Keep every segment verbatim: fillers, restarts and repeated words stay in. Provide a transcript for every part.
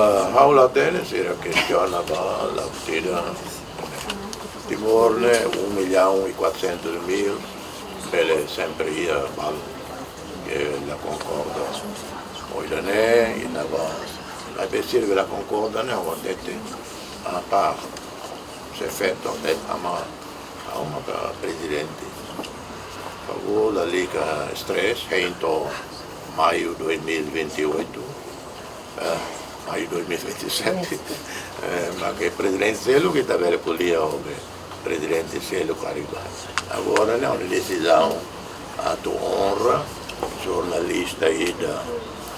Ha'u la hatene, sira kestiona ba la partida. Timor ne'e um milhão e quatrocentos mil, bele sempre iha balu ke la konkorda ho ida-ne'e, ida ba, la be sira la konkorda ne'e, ha'u hatete, apa, se feto, de ama, ha'u maka prezidente. Favór lalika stress, hein to'o maiu dois mil e vinte e oito, eh, maiu dois mil e vinte e sete, eh, maka prezidente seluk ita bele ko'alia ho prezidente seluk karik ba. Agora ne'e, ha'u-nia desizaun atu onra jornalista ida.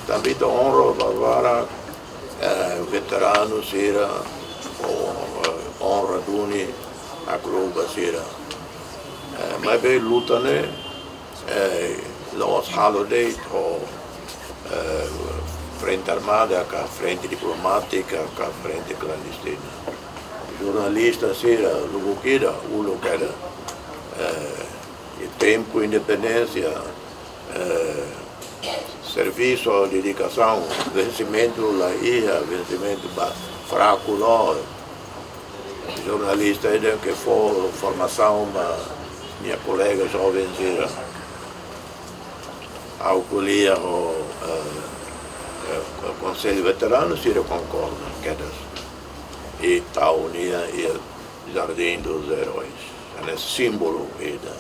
Tanba ita onra ba barak, eh, veteranu sira, ou, eh, onra duni nakroba sira. Eh, maibé luta ne'e, eh, la'ós halo de'it ho, eh, frente armada, ka frente diplomátika, ka frente klandestina. Jornalista sira, lubuk ida, uluk ida, eh, iha tempu independénsia, eh, servisu, dedikasaun, vensimentu la iha, vensimentu ba fraku loos. Jornalista ida ke fó formasaun ba nia kolega joven sira. Ha'u ko'alia ho, eh, eh, Konsellu Veteranu, sira konkorda kedas. I tau nia iha Jardim dos Heróis. Ne'e símbolu ida.